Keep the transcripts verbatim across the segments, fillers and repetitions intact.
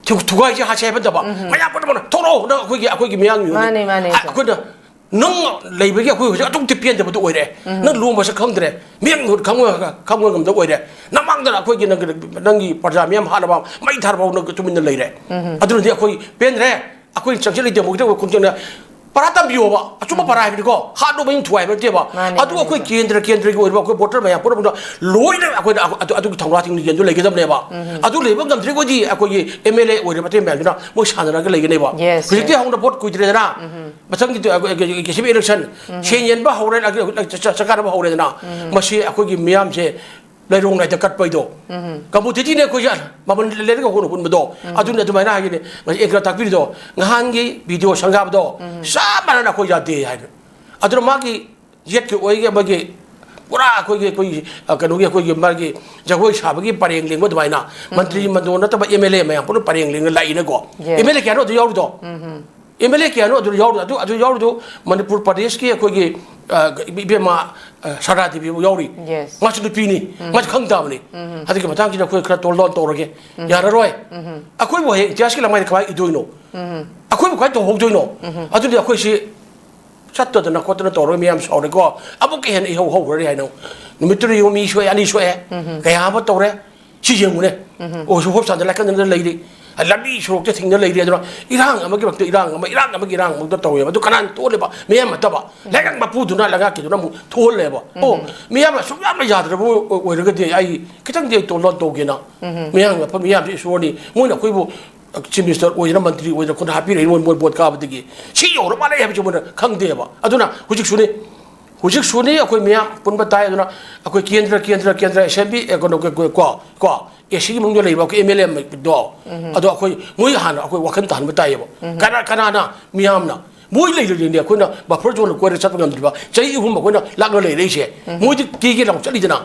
ꯊꯨ- ꯊꯨꯒꯥꯏꯁꯦ ꯍꯥꯏꯁꯦ ꯍꯥꯏꯕ ꯅꯠꯇꯕ, ꯃꯌꯥꯝ ꯄꯨꯝꯅꯃꯛꯅ ꯊꯣꯛꯂꯛꯑꯣ, ꯅꯪ ꯑꯩꯈꯣꯏꯒꯤ, ꯑꯩꯈꯣꯏꯒꯤ ꯃꯤꯌꯥꯝꯒꯤ ꯑꯣꯏꯅ ꯃꯥꯅꯦ, ꯃꯥꯅꯦ, ꯍꯥꯏ, ꯏꯆꯦ꯫ ꯑꯩꯈꯣꯏꯅ ꯅꯪ ꯂꯩꯕꯒꯤ ꯑꯩꯈꯣꯏ ꯍꯧꯖꯤꯛ ꯑꯗꯨꯛꯇꯤ ꯄꯦꯟꯗꯕꯗꯨ ꯑꯣꯏꯔꯦ꯫ ꯅꯪ ꯂꯨꯍꯣꯡꯕꯁꯦ ꯈꯪꯗ꯭ꯔꯦ, ꯃꯤꯠ ꯈꯪꯕ ꯈꯪꯕ ꯉꯝꯗꯕ ꯑꯣꯏꯔꯦ꯫ ꯅꯃꯥꯡꯗ ꯑꯩꯈꯣꯏꯒꯤ ꯅꯪꯒꯤ, ꯅꯪꯒꯤ ꯄ꯭ꯔꯖꯥ ꯃꯤꯌꯥꯝ ꯍꯥꯠꯂꯕ, ꯃꯩ ꯊꯥꯔꯕ ꯅꯪ ꯇꯨꯃꯤꯟꯅ ꯂꯩꯔꯦ꯫ ꯑꯗꯨꯅꯗꯤ ꯑꯩꯈꯣꯏ ꯄꯦꯟꯗ꯭ꯔꯦ꯫ ꯑꯩꯈꯣꯏ ꯆꯪꯁꯤꯜꯂꯤ ꯗꯦꯃꯣꯀ꯭ꯔꯦꯇꯤꯛ ꯑꯣꯏꯕ ꯈꯣꯡꯖꯪꯗ ꯄꯔꯥ ꯇꯝꯕꯤꯌꯣꯕ, ꯑꯆꯨꯝꯕ ꯄꯔꯥ ꯍꯥꯏꯕꯅꯤꯀꯣ, ꯍꯥꯠꯂꯨꯕ ꯃꯌꯨꯝ ꯊꯨꯒꯥꯏꯕ ꯅꯠꯇꯦꯕ꯫ ꯃꯥꯅꯦ, ꯑꯗꯨ ꯃꯥꯅꯦ, ꯑꯩꯈꯣꯏ ꯃꯥꯅꯦ꯫ ꯀꯦꯟꯗ꯭ꯔ, ꯀꯦꯟꯗ꯭ꯔꯒꯤ ꯑꯣꯏꯕ ꯑꯩꯈꯣꯏ ꯚꯣꯇꯔ ꯃꯌꯥꯝ ꯄꯨꯝꯅꯃꯛꯅ ꯂꯣꯏꯅ ꯑꯩꯈꯣꯏꯅ ꯑꯗꯨ, ꯑꯗꯨꯒꯤ ꯊꯧꯅꯥꯁꯤꯡꯗꯨ ꯌꯦꯟꯗꯨ ꯂꯩꯒꯗꯕꯅꯦꯕ꯫ ꯑꯗꯨ ꯂꯩꯕ ꯉꯝꯗ꯭ꯔꯒꯗꯤ ꯑꯩꯈꯣꯏꯒꯤ ꯑꯦꯝ ꯑꯦꯜ ꯑꯦ ꯑꯣꯏꯔꯤꯕ ꯑꯇꯩ ꯃꯌꯥꯝꯗꯨꯅ ꯃꯣꯏ ꯁꯥꯟꯅꯔꯒ ꯂꯩꯒꯅꯦꯕ꯫ Yes, ꯍꯧꯖꯤꯛꯇꯤ yes꯫ ꯍꯧꯅ ꯚꯣꯠ ꯀꯨꯏꯗ꯭ꯔꯦꯗꯅ, ꯃꯊꯪꯒꯤ ꯇꯨ-, ꯑ, ꯑ, ꯑ, ꯀꯦꯁꯤꯕꯤ ꯏꯂꯦꯛꯁꯟ, ꯁꯦꯟ ꯌꯦꯟꯕ ꯍꯧꯔꯦ, ꯑ, ꯑ, ꯆ-, ꯆ-, ꯆꯠꯀꯥꯟꯅꯕ ꯍꯧꯔꯦꯗꯅ, ꯃꯁꯤ ꯑꯩꯈꯣꯏꯒꯤ ꯃꯤꯌꯥꯝꯁꯦ ꯂꯩꯔꯣꯡ ꯅꯥꯏꯗ ꯀꯠꯄꯩꯗꯣ꯫ ꯀꯝꯃꯣꯗꯤꯇꯤꯅꯦ ꯑꯩꯈꯣꯏꯁꯦ ꯃꯃꯜ ꯂꯩꯔꯒ ꯍꯨꯟ-, ꯍꯨꯟꯕꯗꯣ꯫ ꯑꯗꯨꯅ ꯑꯗꯨꯃꯥꯏꯅ ꯍꯥꯏꯒꯅꯤ꯫ ꯉꯁꯤ ꯑꯦꯡꯀꯔ ꯇꯥꯛꯄꯤꯔꯤꯗꯣ, ꯉꯍꯥꯟꯒꯤ ꯚꯤꯗꯤꯑꯣ ꯁꯪꯒꯥꯕꯗꯣ ꯆꯞ ꯃꯥꯟꯅꯅ ꯑꯩꯈꯣꯏ ꯌꯥꯗꯦ ꯍꯥꯏꯅ꯫ ꯑꯗꯨꯅ ꯃꯥꯒꯤ ꯌꯦꯠꯀꯤ ꯑꯣꯏꯒꯤ ꯑꯃꯒꯤ ꯄꯨꯔꯥ ꯑꯩꯈꯣꯏꯒꯤ, ꯑꯩꯈꯣꯏꯒꯤ, ꯑ, ꯀꯩꯅꯣꯒꯤ ꯑꯩꯈꯣꯏꯒꯤ ꯃꯥꯒꯤ ꯖꯒꯣꯏ ꯁꯥꯕꯒꯤ ꯄꯔꯦꯡ ꯂꯦꯡꯕ ꯑꯗꯨꯃꯥꯏꯅ ꯃꯟꯇ꯭ꯔꯤ ꯃꯟꯗꯣꯟ ꯅꯠꯇꯕ ꯑꯦꯝ ꯑꯦꯜ ꯑꯦ ꯃꯌꯥꯝ ꯄꯨꯟꯅ ꯄꯔꯦꯡ ꯂꯦꯡꯉ ꯂꯥꯛꯏꯅꯀꯣ꯫ Yes꯫ ꯑꯦꯝ ꯑꯦꯜ ꯑꯦ ꯀꯌꯥꯅꯣ ꯑꯗꯨ ꯌꯥꯎꯔꯤꯗꯣ? ꯑꯦꯝ ꯑꯦꯜ ꯑꯦ ꯀꯌꯥꯅꯣ ꯑꯗꯨ ꯌꯥꯎꯔꯤ? ꯑꯗꯨ, ꯑꯗꯨ ꯌꯥꯎꯔꯤꯗꯣ ꯃꯅꯤꯄꯨꯔ ꯄ꯭ꯔꯗꯦꯁꯀꯤ ꯑꯩꯈꯣꯏꯒꯤ, ꯑ, ꯏꯕꯦꯝꯃ, ꯑ, ꯁꯔꯗꯥ ꯗꯦꯕꯤ ꯌꯥꯎꯔꯤ꯫ Yes꯫ ꯃꯥꯁꯨ ꯅꯨꯄꯤꯅꯤ꯫ ꯃꯥꯁꯨ ꯈꯪ ꯇꯥꯕꯅꯤ꯫ ꯑꯗꯨꯒꯤ ꯃꯇꯥꯡꯁꯤꯗ ꯑꯩꯈꯣꯏ ꯈꯔ ꯇꯣꯜ ꯗꯥꯎꯟ ꯇꯧꯔꯒꯦ꯫ ꯌꯥꯔꯔꯣꯏ꯫ ꯑꯩꯈꯣꯏꯕꯨ ꯍꯌꯦꯡ ꯏꯇꯤꯍꯥꯁꯀꯤ ꯂꯃꯥꯏꯗ ꯀꯃꯥꯏꯅ ꯏꯗꯣꯏꯅꯣ? ꯑꯩꯈꯣꯏꯕꯨ ꯀꯃꯥꯏꯅ ꯇꯧꯍꯧꯗꯣꯏꯅꯣ? ꯑꯗꯨꯗꯤ ꯑꯩꯈꯣꯏꯁꯤ ꯆꯠꯇꯗꯅ ꯈꯣꯠꯇꯅ ꯇꯧꯔꯒ ꯃꯤꯌꯥꯝ ꯁꯥꯎꯔꯦꯀꯣ꯫ ꯑꯃꯨꯛꯀ ꯍꯦꯟꯅ ꯏꯍꯧ ꯍꯧꯈ꯭ꯔꯅꯤ ꯍꯥꯏꯅ꯫ ꯅꯨꯃꯤꯠꯇꯨꯗ ꯌꯦꯡꯉꯨ, ꯃꯤ ꯁꯣꯛꯑꯦ, ꯑꯅꯤ ꯁꯣꯛꯑꯦ꯫ ꯀꯌꯥ ꯑꯃ ꯇꯧꯔꯦ꯫ ꯁꯤ ꯌꯦꯡꯉꯨꯅꯦ꯫ ꯑꯣ, ꯁꯨ ꯍꯣꯞ ꯁꯥꯟꯗ ꯂꯥꯏꯀꯟꯗꯅ ꯂꯩꯔꯤ꯫ ꯂꯝꯕꯤ ꯁꯣꯔꯣꯛꯇ ꯊꯤꯡꯅ ꯂꯩꯔꯤ꯫ ꯑꯗꯨꯅ ꯏꯔꯥꯡ ꯑꯃꯒꯤ ꯃꯔꯛꯇ ꯏꯔꯥꯡ ꯑꯃ, ꯏꯔꯥꯡ ꯑꯃꯒꯤ ꯏꯔꯥꯡ ꯑꯃꯗ ꯇꯧꯋꯦꯕ꯫ ꯑꯗꯨ ꯀꯅꯥꯅ ꯇꯣꯛꯍꯜꯂꯦꯕ? ꯃꯤꯌꯥꯝ ꯅꯠꯇꯕ꯫ ꯂꯩꯉꯥꯛ ꯃꯄꯨꯗꯨꯅ, ꯂꯩꯉꯥꯛꯀꯤꯗꯨꯅ ꯑꯃꯨꯛ ꯊꯣꯛꯍꯜꯂꯦꯕ꯫ ꯑꯣ, ꯃꯤꯌꯥꯝꯅ ꯑꯁꯨꯛ ꯌꯥꯝꯅ ꯌꯥꯗ꯭ꯔꯕ ꯑꯣꯏꯔꯒꯗꯤ ꯑꯩ ꯈꯤꯇꯪꯗꯤ ꯑꯩ ꯇꯣꯜꯂꯣꯟ ꯇꯧꯒꯦꯅ꯫ ꯃꯤꯌꯥꯝꯒꯤ ꯃꯐꯝ, ꯃꯤꯌꯥꯝꯁꯤ ꯏꯁꯣꯔꯅꯤ꯫ ꯃꯣꯏꯅ ꯑꯩꯈꯣꯏꯕꯨ ꯆꯤꯐ ꯃꯤꯅꯤꯁꯇꯔ ꯑꯣꯏꯗꯅ, ꯃꯟꯇ꯭ꯔꯤ ꯑꯣꯏꯗꯅ ꯑꯩꯈꯣꯏꯗ ꯍꯥꯞꯄꯤꯔꯛꯏ, ꯃꯣꯏ, ꯃꯣꯏ ꯚꯣꯠ ꯀꯥꯕꯗꯒꯤ꯫ ꯁꯤ ꯌꯧꯔ ꯃꯥꯜꯂꯦ ꯍꯥꯏꯕꯁꯤ ꯃꯣꯏꯅ ꯈꯪꯗꯦꯕ꯫ ꯑꯗꯨꯅ ꯍꯧꯖꯤꯛꯁꯨꯅꯤ, ꯍꯧꯖꯤꯛꯁꯨꯅꯤ ꯑꯩꯈꯣꯏ ꯃꯤꯌꯥꯝ ꯄꯨꯟꯕ ꯇꯥꯏ꯫ ꯑꯗꯨꯅ ꯑꯩꯈꯣꯏ ꯀꯦꯟꯗ꯭ꯔ, ꯀꯦꯟꯗ꯭ꯔ, ꯀꯦꯟꯗ꯭ꯔ ꯑꯦꯁꯦꯝꯕ꯭ꯂꯤ, ꯑꯦ, ꯀꯩꯅꯣ, ꯀꯣ, ꯀꯣ, ꯀꯣ, ꯑꯦ ꯁꯤꯒꯤ ꯃꯅꯨꯡꯗ ꯂꯩꯕ ꯑꯩꯈꯣꯏ ꯑꯦꯝ ꯑꯦꯜ ꯑꯦꯗꯣ, ꯑꯗꯣ ꯑꯩꯈꯣꯏ ꯃꯣꯏ ꯍꯥꯟꯅ ꯑꯩꯈꯣꯏ ꯋꯥꯈꯜ ꯇꯥꯍꯟꯕ ꯇꯥꯏꯌꯦꯕ꯫ ꯀꯅꯥ, ꯀꯅꯥꯅ ꯃꯤꯌꯥꯝꯅ ꯃꯣꯏ ꯂꯩꯔꯤꯅꯦ ꯑꯩꯈꯣꯏꯅ ꯕꯐꯔ ꯖꯣꯟꯗ ꯀꯣꯏꯔ ꯆꯠꯄ ꯉꯝꯗ꯭ꯔꯤꯕ ꯆꯍꯤ ꯑꯍꯨꯝ ꯑꯩꯈꯣꯏꯅ ꯂꯥꯛꯅ ꯂꯩꯔꯛꯏꯁꯦ꯫ ꯃꯣꯏꯗꯤ ꯀꯦꯒꯦ ꯂꯥꯎ ꯆꯠꯂꯤꯗꯅ꯫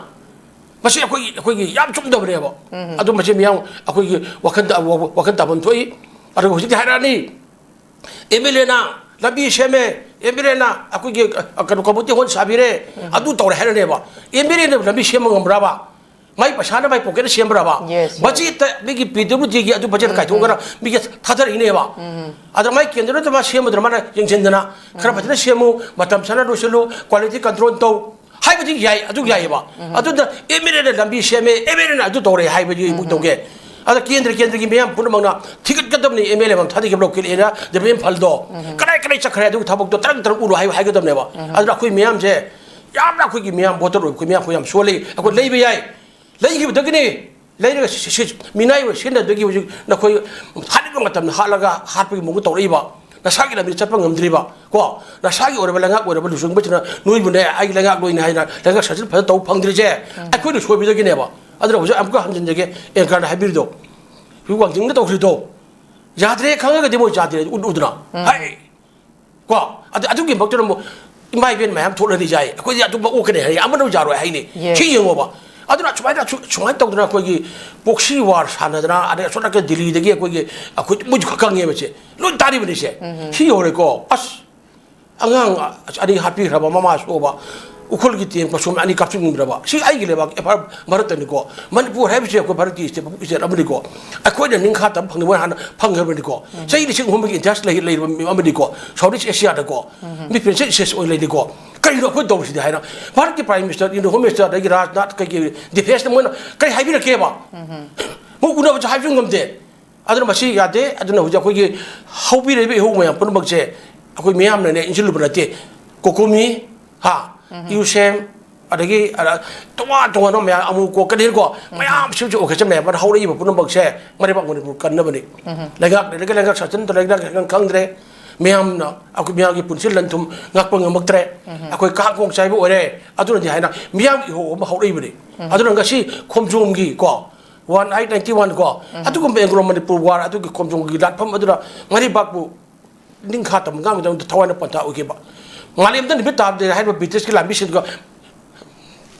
ꯃꯁꯤ ꯑꯩꯈꯣꯏꯒꯤ, ꯑꯩꯈꯣꯏꯒꯤ ꯌꯥꯝ ꯆꯨꯝꯗꯕꯅꯦꯕ꯫ ꯑꯗꯨ ꯃꯁꯤ ꯃꯤꯌꯥꯝ ꯑꯩꯈꯣꯏꯒꯤ ꯋꯥꯈꯜꯗ, ꯋꯥꯈꯜ ꯇꯥꯐꯝ ꯊꯣꯛꯏ꯫ ꯑꯗꯨꯒ ꯍꯧꯖꯤꯛꯇꯤ ꯍꯥꯏꯔꯛꯑꯅꯤ, ꯑꯦꯝ ꯑꯦꯜ ꯑꯦꯅ ꯂꯝꯕꯤ ꯁꯦꯝꯃꯦ, ꯑꯦꯝ ꯑꯦꯜ ꯑꯦꯅ ꯑꯩꯈꯣꯏꯒꯤ, ꯑ, ꯀꯩꯅꯣ, ꯀꯝꯃ꯭ꯌꯨꯅꯤꯇꯤ ꯍꯣꯜ ꯁꯥꯕꯤꯔꯦ, ꯑꯗꯨ ꯇꯧꯔꯦ ꯍꯥꯏꯔꯅꯦꯕ꯫ ꯑꯦꯝ ꯑꯦꯜ ꯑꯦꯅ ꯂꯝꯕꯤ ꯁꯦꯝꯕ ꯉꯝꯕ꯭ꯔꯕ? ꯃꯥꯏ ꯄꯩꯁꯥꯅ ꯃꯥꯏ ꯄꯣꯀꯦꯠꯇ ꯁꯦꯝꯕ꯭ꯔꯕ? Yes, yes. ꯕꯖꯦꯠꯇ ꯃꯤꯒꯤ ꯄꯤ ꯗꯕ꯭ꯂꯤꯎ ꯗꯤꯒꯤ ꯑꯗꯨ ꯕꯖꯦꯠ ꯎꯝ, ꯎꯝ, ꯀꯥꯏꯊꯣꯛꯑꯒꯅ ꯎꯝ꯫ ꯃꯤꯒꯤ ꯊꯥꯗꯔꯛꯏꯅꯦꯕ꯫ ꯎꯝ, ꯎꯝ꯫ ꯑꯗ ꯃꯥꯏ ꯀꯦꯟꯗ꯭ꯔꯅ ꯃꯥ ꯁꯦꯝꯕꯗꯨꯅ ꯃꯥꯅ ꯌꯦꯡꯁꯤꯟꯗꯅ ꯈꯔ ꯎꯝ꯫ ꯐꯖꯅ ꯁꯦꯝꯃꯨ, ꯃꯇꯝ ꯆꯥꯅ ꯂꯣꯏꯁꯤꯜꯂꯨ, quality control ꯇꯧ ꯍꯥꯏꯕꯗꯤ ꯌꯥꯏ, ꯑꯗꯨ ꯌꯥꯏꯑꯕ꯫ ꯎꯝ꯫ ꯑꯗꯨꯅ ꯑꯦꯝ ꯑꯦꯜ ꯑꯦꯅ ꯂꯝꯕꯤ ꯁꯦꯝꯃꯦ, ꯑꯦꯝ ꯑꯦꯜ ꯑꯦꯅ ꯑꯗꯨ ꯇꯧꯔꯦ ꯍꯥꯏꯕꯗꯤ ꯑꯃꯨꯛ ꯎꯝ꯫ ꯇꯧꯒꯦ꯫ ꯑꯗ ꯀꯦꯟꯗ꯭ꯔ ꯀꯦꯟꯗ꯭ꯔꯒꯤ ꯃꯤꯌꯥꯝ ꯄꯨꯝꯅꯃꯛꯅ ꯊꯤꯒꯠꯀꯗꯕꯅꯤ, ꯑꯦꯝ ꯑꯦꯜ ꯑꯦ ꯑꯃ ꯊꯥꯗꯈꯤꯕ ꯂꯧꯈꯠꯂꯦꯅ ꯗꯦꯕꯂꯞꯃꯦꯟ ꯐꯟꯗꯣ ꯎꯝ꯫ ꯀꯗꯥꯏ ꯀꯗꯥꯏ ꯆꯠꯈ꯭ꯔꯦ ꯑꯗꯨꯒꯤ ꯊꯕꯛꯇꯣ ꯇꯔꯪ ꯇꯔꯪ ꯎꯠꯂꯨ ꯍꯥꯏ-, ꯍꯥꯏꯒꯗꯕꯅꯦꯕ꯫ ꯎꯝ꯫ ꯑꯗꯨꯅ ꯑꯩꯈꯣꯏ ꯃꯤꯌꯥꯝꯁꯦ ꯌꯥꯝꯅ ꯑꯩꯈꯣꯏꯒꯤ ꯃꯤꯌꯥꯝ ꯚꯣꯇꯔ ꯑꯣꯏꯕ ꯑꯩꯈꯣꯏ ꯃꯤꯌꯥꯝ ꯑꯩꯈꯣꯏ ꯌꯥꯝ ꯁꯣꯜꯂꯤ꯫ ꯑꯩꯈꯣꯏ ꯂꯩꯕ ꯌꯥꯏ, ꯂꯩꯈꯤꯕꯗꯒꯤꯅꯤ꯫ ꯂꯩꯔꯒ ꯁꯤ-, ꯁꯤ-, ꯃꯤꯅꯥꯏ ꯑꯣꯏ ꯁꯤꯖꯤꯟꯅꯗꯒꯤ ꯍꯧꯖꯤꯛ ꯅꯈꯣꯏ ꯍꯥꯠꯅꯤꯡꯕ ꯃꯇꯝꯗ ꯍꯥꯠꯂꯒ ꯍꯥꯠꯄꯒꯤ ꯃꯑꯣꯡ ꯇꯧꯔꯛꯏꯕ꯫ ꯅꯁꯥꯒꯤ ꯂꯝꯕꯤ ꯆꯠꯄ ꯉꯝꯗ꯭ꯔꯤꯕ ꯀꯣ, ꯅꯁꯥꯒꯤ ꯑꯣꯏꯔꯕ ꯂꯩꯉꯥꯛ ꯑꯣꯏꯔꯕ ꯂꯨꯆꯤꯡꯕꯁꯤꯅ ꯅꯣꯏꯕꯨꯅꯦ ꯑꯩꯒꯤ ꯂꯩꯉꯥꯛ ꯂꯣꯏꯅꯤ ꯍꯥꯏꯅ ꯂꯩꯉꯥꯛ ꯁꯥꯖꯤꯟ ꯐꯖꯅ ꯇꯧꯕ ꯐꯪꯗ꯭ꯔꯤꯁꯦ ꯎꯝ꯫ ꯑꯩꯈꯣꯏꯅ ꯁꯣꯏꯕꯗꯒꯤꯅꯦꯕ꯫ ꯑꯗꯨꯅ ꯍꯧꯖꯤꯛ ꯑꯃꯨꯛꯀ ꯍꯟꯖꯤꯟꯖꯒꯦ, ꯑꯦꯡꯀꯔꯅ ꯍꯥꯏꯕꯤꯔꯤꯗꯣ, ꯍꯧꯖꯤꯛ ꯋꯥꯡꯖꯤꯡꯗ ꯇꯧꯈ꯭ꯔꯤꯗꯣ, ꯌꯥꯗ꯭ꯔꯦ ꯈꯪꯉꯒꯗꯤ ꯃꯣꯏ ꯌꯥꯗ꯭ꯔꯦ ꯎꯠ-, ꯎꯗꯅ ꯎꯝ꯫ ꯍꯥꯏ ꯀꯣ꯫ ꯑꯗꯨ, ꯑꯗꯨꯒꯤ ꯃꯛꯇꯨꯅ ꯑꯃꯨꯛ ꯏꯃꯥ ꯏꯕꯦꯟ ꯃꯌꯥꯝ ꯊꯣꯛꯂꯗꯤ ꯌꯥꯏ, ꯑꯩꯈꯣꯏꯗꯤ ꯑꯗꯨꯝ ꯑꯣꯛꯀꯅꯤ ꯍꯥꯏ, ꯑꯃꯅ ꯌꯥꯔꯣꯏ ꯍꯥꯏꯅꯤ꯫ Yes. ꯁꯤ ꯌꯦꯡꯉꯣꯕ꯫ ꯑꯗꯨꯅ ꯁꯨꯃꯥꯏꯅ ꯁꯨ-, ꯁꯨꯃꯥꯏꯅ ꯇꯧꯗꯅ ꯑꯩꯈꯣꯏꯒꯤ proxy war ꯁꯥꯟꯅꯗꯅ, ꯑꯗꯩ ꯑꯁꯣꯝ ꯅꯥꯀꯟ ꯗꯤꯜꯂꯤꯗꯒꯤ ꯑꯩꯈꯣꯏꯒꯤ, ꯑꯩꯈꯣꯏ ꯃꯣꯏꯁꯨ ꯈꯔ ꯈꯪꯉꯦꯕ ꯁꯦ꯫ ꯂꯣꯏ ꯇꯥꯔꯤꯕꯅꯤ ꯁꯦ꯫ ꯎꯝ꯫ ꯁꯤ ꯌꯧꯔꯦꯀꯣ꯫ ꯑꯁ, ꯑꯉꯥꯡ ꯑꯅꯤ ꯍꯥꯠꯄꯤꯈ꯭ꯔꯕ, ꯃꯃꯥ ꯁꯣꯛꯑꯕ, ꯎꯈ꯭ꯔꯨꯜꯒꯤ ꯇꯦꯡ ꯄꯁꯣꯝ ꯑꯅꯤ ꯀꯥꯞꯁꯤꯟꯈ꯭ꯔꯕ꯫ ꯁꯤ ꯑꯩꯒꯤ ꯂꯩꯕꯥꯛ ꯏꯝꯐꯥꯜ ꯚꯥꯔꯠꯇꯅꯤꯀꯣ꯫ ꯃꯅꯤꯄꯨꯔ ꯍꯥꯏꯕꯁꯤ ꯑꯩꯈꯣꯏ ꯚꯥꯔꯠꯀꯤ state, state ꯑꯃꯅꯤꯀꯣ꯫ ꯑꯩꯈꯣꯏꯅ ꯅꯤꯡꯈꯥ ꯇꯝꯕ ꯐꯪꯗꯦ, ꯃꯣꯏ ꯍꯥꯟꯅ ꯐꯪꯈ꯭ꯔꯕꯅꯤꯀꯣ꯫ ꯎꯝ꯫ ꯆꯍꯤ ꯂꯤꯁꯤꯡ ꯑꯍꯨꯝꯒꯤ ꯏꯇꯤꯍꯥꯁ ꯂꯩ-, ꯂꯩꯔꯕ ꯃꯤ ꯑꯃꯅꯤꯀꯣ꯫ South East Asiaꯗꯀꯣ꯫ ꯎꯝ꯫ ꯃꯤ princess ꯁꯦꯁ ꯑꯣꯏꯅ ꯂꯩꯅꯤꯀꯣ꯫ ꯀꯔꯤꯅꯣ ꯑꯩꯈꯣꯏ ꯇꯧꯔꯤꯁꯤꯗꯤ ꯍꯥꯏꯅ ꯚꯥꯔꯠꯀꯤ Prime Minister, Indian Home Minister, ꯑꯗꯒꯤ ꯔꯥꯖꯅꯥꯊ ꯀꯩꯀꯩ defenceꯅ ꯃꯣꯏꯅ ꯀꯔꯤ ꯍꯥꯏꯕꯤꯔꯛꯀꯦꯕ? ꯎꯝ꯫ ꯃꯣꯏ ꯎꯅꯕꯁꯨ ꯍꯥꯏꯕꯁꯨ ꯉꯝꯗꯦ꯫ ꯑꯗꯨꯅ ꯃꯁꯤ ꯌꯥꯗꯦ꯫ ꯑꯗꯨꯅ ꯍꯧꯖꯤꯛ ꯑꯩꯈꯣꯏꯒꯤ ꯍꯧꯕꯤꯔꯛꯏꯕ ꯏꯍꯧ ꯃꯌꯥꯝ ꯄꯨꯝꯅꯃꯛꯁꯦ ꯑꯩꯈꯣꯏ ꯃꯤꯌꯥꯝꯅꯅꯦ ꯏꯟꯁꯤꯜꯂꯨꯕ ꯅꯠꯇꯦ꯫ ꯀꯣꯀꯣꯃꯤ, ꯍꯥ, ꯎꯝ꯫ ꯌꯨꯁꯦꯝ, ꯑꯗꯒꯤ, ꯑ, ꯇꯣꯉꯥꯟ ꯇꯣꯉꯥꯟꯕ ꯃꯌꯥꯝ, ꯑꯃꯨꯛ ꯀꯣꯛꯀꯅꯤꯀꯣ, ꯎꯝ꯫ ꯃꯌꯥꯝꯁꯤꯡꯁꯦ organization ꯃꯌꯥꯝ ꯑꯃ ꯍꯧꯔꯛꯏꯕ ꯄꯨꯝꯅꯃꯛꯁꯦ ꯃꯔꯩꯕꯥꯛ ꯃꯅꯤꯄꯨꯔ ꯀꯟꯅꯕꯅꯤ꯫ ꯎꯝ꯫ ꯂꯩꯉꯥꯛ ꯂꯩꯔꯒ ꯂꯩꯉꯥꯛ ꯁꯥꯁꯟꯗ ꯂꯩꯉꯥꯛ ꯈꯪꯗ꯭ꯔꯦ꯫ ꯃꯤꯌꯥꯝꯅ ꯑꯩꯈꯣꯏ ꯃꯤꯌꯥꯝꯒꯤ ꯄꯨꯟꯁꯤ ꯂꯟ ꯊꯨꯝ ꯉꯥꯛꯄ ꯉꯝꯃꯛꯇ꯭ꯔꯦ꯫ ꯎꯝ꯫ ꯑꯩꯈꯣꯏ ꯀꯥꯡ ꯈꯣꯡ ꯆꯥꯏꯕ ꯑꯣꯏꯔꯦ꯫ ꯑꯗꯨꯅꯗꯤ ꯍꯥꯏꯅ ꯃꯤꯌꯥꯝꯒꯤ ꯏꯍꯧ ꯑꯃ ꯍꯧꯔꯛꯏꯕꯅꯤ꯫ ꯎꯝ꯫ ꯑꯗꯨꯅ ꯉꯁꯤ ꯈꯣꯝꯖꯣꯝꯒꯤ ꯀꯣ, one eight ninety one ꯀꯣ, ꯎꯝ꯫ ꯑꯗꯨꯒꯨꯝꯕ Anglo Manipur War ꯑꯗꯨꯒꯤ ꯈꯣꯝꯖꯣꯝꯒꯤ ꯂꯥꯠꯐꯝ ꯑꯗꯨꯅ ꯃꯔꯩꯕꯥꯛꯄꯨ ꯅꯤꯡꯈꯥ ꯇꯝꯕ ꯉꯥꯡꯕꯒꯤꯗꯃꯛꯇ ꯊꯋꯥꯏꯅ ꯄꯟꯊꯥ ꯑꯣꯏꯈꯤꯕ꯫ ꯃꯥꯂꯦꯝꯗ ꯅꯨꯃꯤꯠ ꯇꯥꯕꯗ ꯍꯥꯏꯔꯤꯕ Britishꯀꯤ ꯂꯥꯟꯃꯤꯁꯤꯡꯗꯨꯒ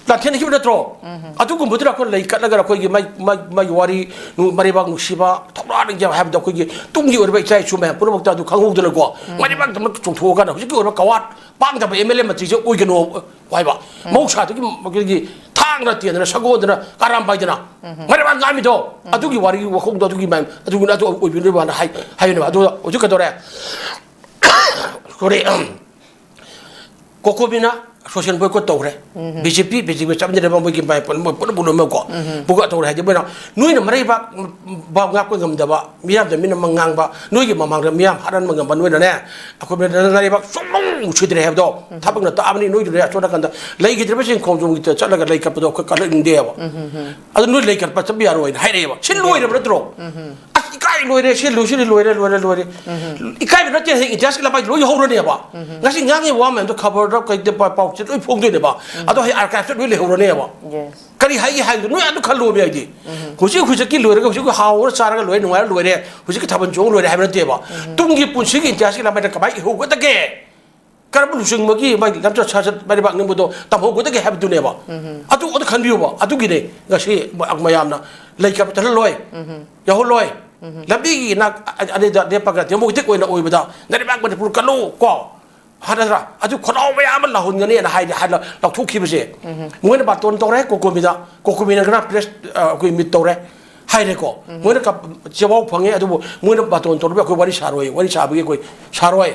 ꯂꯥꯟꯊꯦꯡꯅꯈꯤꯕ ꯅꯠꯇ꯭ꯔꯣ? ꯑꯗꯨꯒꯨꯝꯕꯗꯨꯅ ꯑꯩꯈꯣꯏ ꯂꯩ ꯀꯠꯂꯒ ꯑꯩꯈꯣꯏꯒꯤ ꯃꯥꯏ-, ꯃꯥꯏ-, ꯃꯥꯒꯤ ꯋꯥꯔꯤ, ꯅꯨ-, ꯃꯔꯩꯕꯥꯛ ꯅꯨꯡꯁꯤꯕ, ꯊꯧꯅꯥ ꯅꯤꯡꯖꯕ ꯍꯥꯏꯕꯗꯣ ꯑꯩꯈꯣꯏꯒꯤ ꯇꯨꯡꯒꯤ ꯑꯣꯏꯔꯤꯕ ꯏꯆꯥ ꯏꯁꯨ ꯃꯌꯥꯝ ꯄꯨꯝꯅꯃꯛꯇ ꯑꯗꯨ ꯈꯪꯍꯧꯗꯅꯀꯣ, ꯃꯔꯩꯕꯥꯛꯇꯃꯛ ꯆꯣꯡꯊꯣꯛꯑꯀꯥꯟꯗ ꯍꯧꯖꯤꯛꯀꯤ ꯑꯣꯏꯕ ꯀꯋꯥꯠ ꯄꯥꯡꯗꯕ ꯑꯦꯝ ꯑꯦꯜ ꯑꯦ ꯃꯟꯇ꯭ꯔꯤꯁꯦ ꯑꯣꯏꯒꯅꯣ ꯍꯥꯏꯕ꯫ ꯃꯍꯧꯁꯥꯗꯒꯤ ꯑꯩꯈꯣꯏꯒꯤ ꯊꯥꯡꯅ ꯇꯦꯟꯗꯅ, ꯁꯒꯣꯜꯗꯅ ꯀꯥꯔꯥꯝ ꯄꯥꯏꯗꯅ ꯃꯔꯩꯕꯥꯛ ꯉꯥꯡꯃꯤꯗꯣ, ꯑꯗꯨꯒꯤ ꯋꯥꯔꯤꯒꯤ ꯋꯥꯈꯣꯡꯗꯣ ꯑꯗꯨꯒꯤ ꯃꯌꯥꯝ ꯑꯗꯨꯒꯤꯅ ꯑꯗꯨ ꯑꯣꯏꯕꯤꯅꯕꯅ ꯍꯥꯏ-, ꯍꯥꯏꯕꯅꯦꯕ꯫ ꯑꯗꯨꯒ ꯍꯧꯖꯤꯛ ꯀꯩꯗꯧꯔꯦ? ꯁꯣꯔꯤ, ꯀꯣꯀꯣꯃꯤꯅ ꯁꯣꯁꯤꯌꯦꯜ ꯕꯣꯏꯀꯣꯠ ꯇꯧꯈ꯭ꯔꯦ꯫ ꯕꯤ ꯖꯦ ꯄꯤ, ꯕꯤ ꯖꯦ ꯄꯤ ꯆꯞꯃꯤꯟꯅꯔꯕ ꯃꯣꯏꯒꯤ ꯃꯥꯏ ꯄꯨꯟꯅ, ꯃꯣꯏ ꯄꯨꯟꯅ ꯄꯨꯟꯅ ꯀꯣ꯫ ꯕꯣꯏꯀꯣꯠ ꯇꯧꯔꯦ ꯍꯥꯏꯗꯤ ꯃꯣꯏꯅ, ꯅꯣꯏꯅ ꯃꯔꯩꯕꯥꯛ ꯕꯥꯎ ꯉꯥꯛꯄ ꯉꯝꯗꯕ, ꯃꯤꯌꯥꯝꯗ ꯃꯤꯅ ꯃꯪ ꯉꯥꯡꯕ, ꯅꯣꯏꯒꯤ ꯃꯃꯥꯡꯗ ꯃꯤꯌꯥꯝ ꯍꯥꯠꯍꯟꯕ ꯉꯝꯕ ꯅꯣꯏꯅꯅꯦ, ꯑꯩꯈꯣꯏ ꯃꯔꯩꯕꯥꯛ ꯁꯨꯡꯅꯨꯡ ꯅꯨꯡꯁꯤꯗ꯭ꯔꯦ ꯍꯥꯏꯕꯗꯣ ꯊꯕꯛꯅ ꯇꯥꯛꯑꯕꯅꯤ꯫ ꯅꯣꯏꯗꯨꯅꯦ ꯑꯁꯣꯝ ꯅꯥꯀꯟꯗ ꯂꯩꯈꯤꯗ꯭ꯔꯕꯁꯤꯡ ꯈꯣꯡꯖꯣꯝꯒꯤꯗ ꯆꯠꯂꯒ ꯂꯩ ꯀꯠꯄꯗꯣ ꯑꯩꯈꯣꯏ ꯀꯠꯂꯛꯅꯤꯡꯗꯦꯕ꯫ ꯑꯗꯨ ꯅꯣꯏ ꯂꯩ ꯀꯠꯄ ꯆꯠꯄ ꯌꯥꯔꯣꯏꯅ ꯍꯥꯏꯔꯛꯑꯦꯕ꯫ ꯁꯤ ꯂꯣꯏꯔꯕ ꯅꯠꯇ꯭ꯔꯣ? ꯑꯁ, ꯏꯀꯥꯏ ꯂꯣꯏꯔꯦ, ꯁꯤ ꯂꯣꯏ-, ꯁꯤ ꯂꯣꯏꯔꯦ, ꯂꯣꯏꯔꯦ, ꯂꯣꯏꯔꯦ꯫ ꯏꯀꯥꯏꯕ ꯅꯠꯇꯦ, ꯍꯌꯦꯡ ꯏꯇꯤꯍꯥꯁꯀꯤ ꯂꯃꯥꯏ ꯂꯣꯏ ꯍꯧꯔꯅꯦꯕ꯫ ꯉꯁꯤ ꯉꯥꯡꯉꯤꯕ ꯋꯥ ꯃꯌꯥꯝꯗꯣ ꯈꯕꯔꯗ ꯀꯩꯗ ꯄ-, ꯄꯥꯎꯆꯦ ꯂꯣꯏ ꯐꯣꯡꯗꯣꯏꯅꯦꯕ꯫ ꯑꯗꯣ ꯍꯌꯦꯡ ꯑꯥꯔꯀꯥꯏꯚꯇ ꯂꯣꯏ ꯂꯩꯍꯧꯔꯅꯦꯕ꯫ Yes꯫ ꯀꯔꯤ ꯍꯥꯏꯒꯦ ꯍꯥꯏꯕꯗꯣ ꯅꯣꯏ ꯑꯗꯨ ꯈꯜꯂꯣꯃꯤ ꯍꯥꯏꯗꯤ꯫ ꯍꯧꯖꯤꯛ ꯍꯧꯖꯤꯛꯀꯤ ꯂꯣꯏꯔꯒ ꯍꯧꯖꯤꯛ ꯍꯥꯎꯔ ꯆꯥꯔꯒ ꯂꯣꯏꯔꯦ, ꯅꯨꯡꯉꯥꯏꯔ ꯂꯣꯏꯔꯦ, ꯍꯧꯖꯤꯛꯀꯤ ꯊꯥꯕꯜ ꯆꯣꯡ ꯂꯣꯏꯔꯦ ꯍꯥꯏꯕ ꯅꯠꯇꯦꯕ꯫ ꯇꯨꯡꯒꯤ ꯄꯨꯟꯁꯤꯒꯤ ꯏꯇꯤꯍꯥꯁꯀꯤ ꯂꯃꯥꯏꯗ ꯀꯃꯥꯏꯅ ꯏꯍꯧꯒꯗꯒꯦ? ꯀꯔꯝꯕ ꯂꯨꯆꯤꯡꯕꯒꯤ ꯃꯥꯒꯤ ꯂꯝꯆꯠ ꯁꯥꯖꯠ ꯃꯥꯏ ꯂꯩꯕꯥꯛ ꯅꯤꯡꯕꯗꯣ ꯇꯝꯍꯧꯒꯗꯒꯦ ꯍꯥꯏꯕꯗꯨꯅꯦꯕ꯫ ꯑꯗꯨ ꯑꯗꯨ ꯈꯟꯕꯤꯌꯨꯕ꯫ ꯑꯗꯨꯒꯤꯅꯦ ꯉꯁꯤ ꯃ-, ꯃꯌꯥꯝꯅ ꯂꯩ ꯀꯠꯄ ꯆꯠꯍꯜꯂꯣꯏ, ꯌꯥꯎꯍꯜꯂꯣꯏ꯫ ꯂꯝꯕꯤꯒꯤ ꯅꯥꯛ ꯑ-, ꯑꯅꯤꯗ ꯂꯦꯞꯄꯒ democratic ꯑꯣꯏꯅ ꯑꯣꯏꯕꯗ ꯅꯔꯤꯕꯥꯛ ꯃꯅꯤꯄꯨꯔ ꯀꯜꯂꯨ ꯀꯣ꯫ ꯍꯥꯏ ꯅꯠꯇ꯭ꯔꯥ? ꯑꯗꯨ ꯈꯣꯜꯂꯥꯎ ꯃꯌꯥꯝ ꯑꯃ ꯂꯥꯎꯍꯟꯒꯅꯤꯅ ꯍꯥꯏꯗꯤ ꯍꯥꯏ ꯂꯥꯎꯊꯣꯛꯈꯤꯕꯁꯦ꯫ ꯃꯣꯏꯅ ꯕꯥꯇꯣꯟ ꯇꯧꯔꯦ ꯀꯣꯀꯣꯃꯤꯗ, ꯀꯣꯀꯣꯃꯤꯅ ꯉꯔꯥꯡ press, ꯑ, ꯑꯩꯈꯣꯏ meet ꯇꯧꯔꯦ꯫ ꯍꯥꯏꯔꯦꯀꯣ꯫ ꯃꯣꯏꯅ ꯀꯞ-, ꯆꯦꯋꯥꯎ ꯐꯪꯉꯦ, ꯑꯗꯨꯕꯨ ꯃꯣꯏꯅ ꯕꯥꯇꯣꯟ ꯇꯧꯔꯕ ꯑꯩꯈꯣꯏ ꯋꯥꯔꯤ ꯁꯥꯔꯣꯏ, ꯋꯥꯔꯤ ꯁꯥꯕꯒꯤ ꯑꯩꯈꯣꯏ ꯁꯥꯔꯣꯏ꯫